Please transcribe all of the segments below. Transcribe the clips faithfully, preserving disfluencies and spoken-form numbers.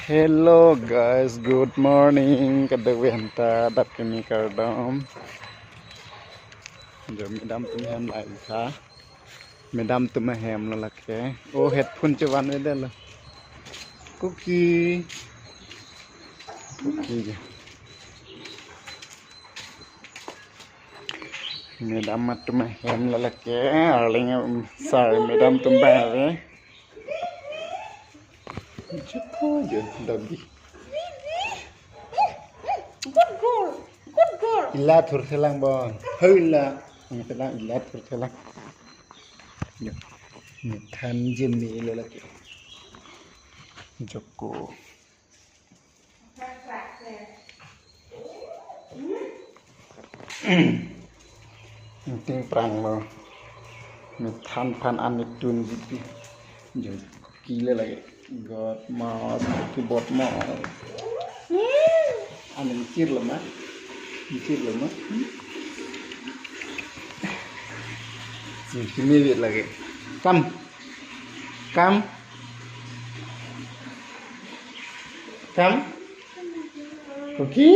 Hello guys, good morning. Kadokave aphan ta adap kimi kardom. Jo, madam atum hem lahai tha. Madam atum ahem lo lake. O, headphone chevan-ve det lo. Kuki. Kuki. Madam atum ahem lo lake. Arleng, um, sir, madam atum abang ave. Joko jo, doggy. Good girl. Good girl. Ila thurthelang bon. Hei ila. Ang thelang, ila thurthelang. Jo. Methan jeme lo lake. Joko. Ting prang lo. Methan aphan an-e tun jipi. Jo, kuki le lake. God mas, kuki bot mas. An-e chir lo ma. Chir lo ma. Chir kimi lake. Come. Come. Come. Kuki.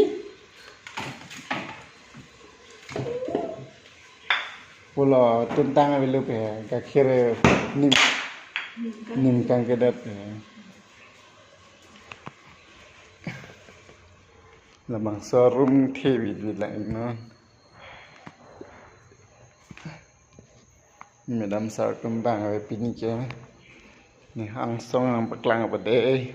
Pulo tuntang avelo pe, gakhir nim, nim kangkedet pe. Labangso arum thevit vit lang non. Madam sir atum abang ave pini ke. Ne angsong nangpaklang apa dei.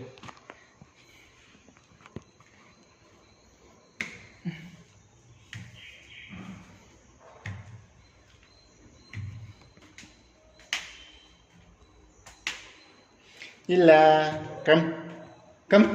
Ila, come, come.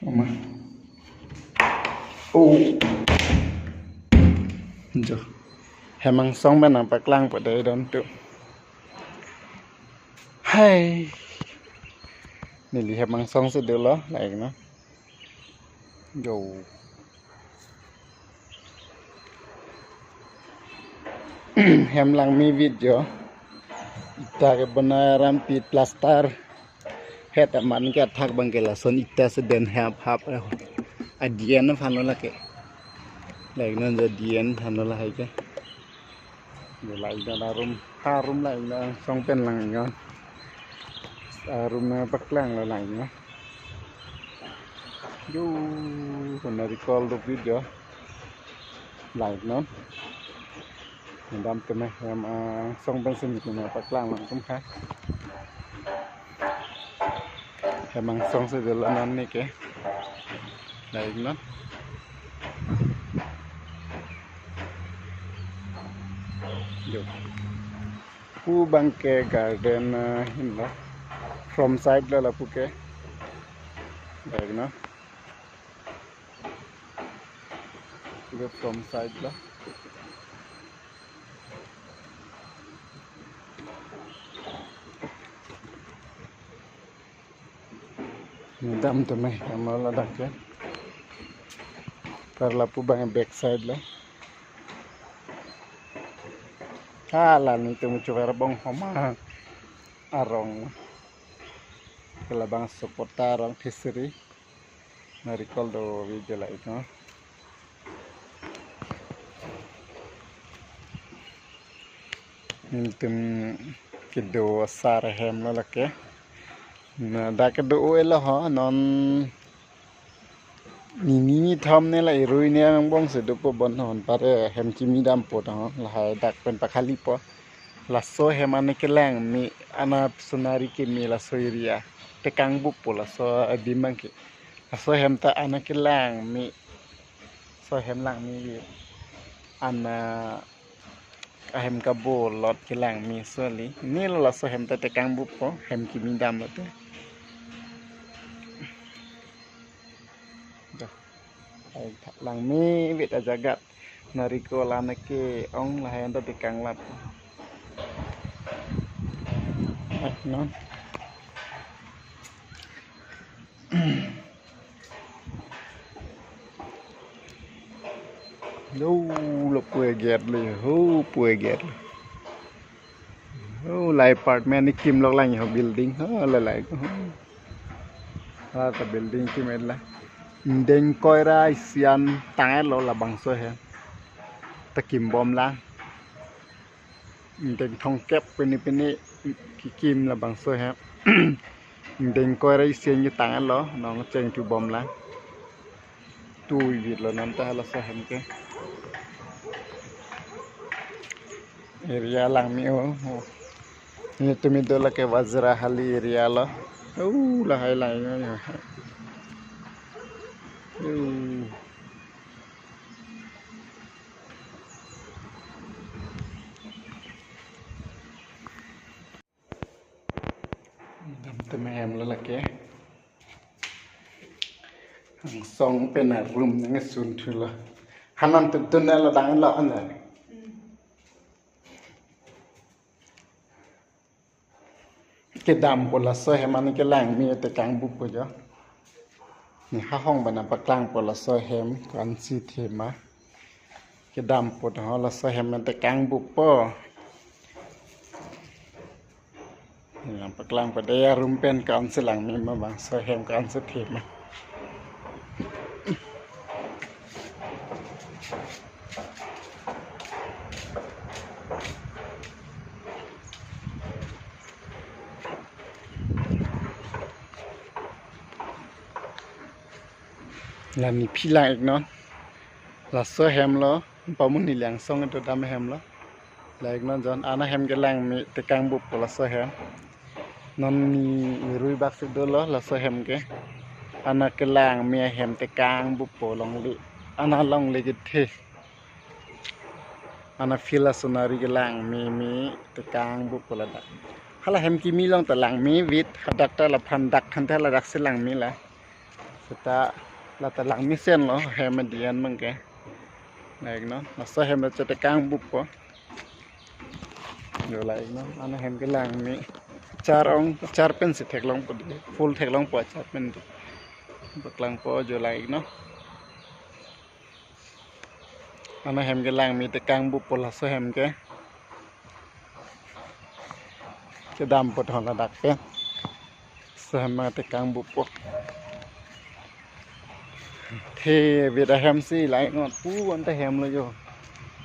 Oma. Oh. Jo. Hem angsong pen nangpaklangpo dei don tu. Hai. Neli hem angsong si dolo, lahai non. Jo. Hem langme vit jo. Ita ke bonai aram pi plaster. Het aman ke athak abang ke lason ita seden hap hap. Adien aphan lo lake. Lahai non jo, adien aphan lo lahai ke. Lahai non arum, arum lahai non angsong pen lang non. Arum nangpaklang lo lahai non. Jo, ko narikel dopik jo. Lahai non. Madam atum ahem angsong pensi nelitum nangpaklang nangtum kha. Hem angsong si dolo non ne ke. Lahai non. Jo. Pu abang ke garden, eh, henlo. From side lo lapu ke. Lahai non. Pu from side lo. Madam atum ahem lo ladak ke. Par lapu abang back side lo. Hala nelitum chuver bong homa arong. Ke labangso pota arong fishery. Narikel dopik jo lahai non. Nelitum kedo asar ahem lo lake. Na dak kedo-o-et lo ho, non nini nithom ne la irui ne angbong si dopo bon, non pare hem kimi dampo ta ho, lahai dak pen pakhalipo. Laso hem an kelang me, ana sonari keme laso area. Tekang buppo laso adim abang ke. Laso hem ta ana kelang me. Laso hem langme. Ana ahem kabolot kelang me soli. Ne lo laso hem ta tekang buppo, hem kimi damlo te. Dah. Ai, langme vit ajagat. Narikel an ke-ong, lahai an ta tekang lap. Ai, non. Lo, lo pue gate lo, ho pue gate lo. Ho, la apartment ni kimlok lang ho building, ho, la la ho. La ta building kim-et la. Ingdeng ingkoi ra isi an tang-et lo labangso ahem. Ta kimbom lang. Ingdeng thomkep pini pini kikim labangso ahem. Ingdeng ingkoi ra isi an tang-et lo, nong chengthu bom lang. Tui vit lo non ta laso ahem ke. Area Langme o. Netum kedo lake Vajrahali area lo. Oh, lahai lahai. Oh. Damthe ahem lo lake. Angsong pen arum nangsun thulo. Hanan tuntun lo dang lo anda. Kedampo laso ahem an ke Langme te kangbupo jo. Ne ha hong bana paklangpo laso ahem ko-ansi thema. Kedampo to laso ahem te kangbupo. Ne paklangpo dei arum pen ko-ansi Langme ma bangso ahem ko-ansi thema. La ne phi lang-iknon. Laso ahem lo, pamun ni Langsong kedo dam ahem lo. Lang-iknon jon, ana ahem ke Langme te kangbupo laso ahem. Non ne irui bak si dolo laso ahem ke. Ana ke Langme ahem te kangbupo longle. Ana longle kethe. Ana field ason ari ke Langme me te kangbupo ladak. Hala ahem kimi along ta Langme vit, hadak ta laphan dak khan ta ladak si Langme la. Seta la ta Langmesen lo ahem adi an abang ke. Lang-iknon, laso ahem ta chete kangbupo. Jo lang-iknon, ana ahem ke Langme. Char ong, char pensi theklongpo dei. Full theklongpo char pen dei. Paklangpo jo lang-iknon. Ana ahem ke Langme te kangbupo laso ahem ke. Kedampo to ladak pen. Laso ahem te kangbupo. The vit ahem si lang-iknon pu anta ahem lo jo.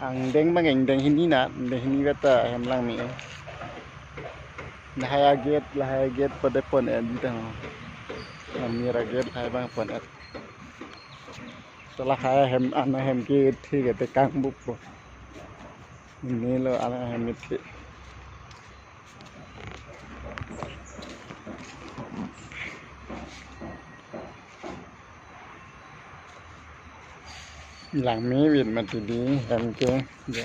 Angdeng abang ingdeng hini na, ingdeng hini veta ahem Langme. Lahai agate, lahai agate pade pon-et di ta. Amir agate lahai abang pon-et. Lahai ahem, ana ahem kethe ke te kangbupo. Ne lo ana ahem kethe. Langme vit mati dei ahem ke. Jo.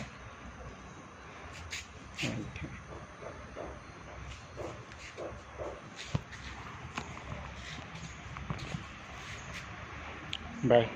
Bye.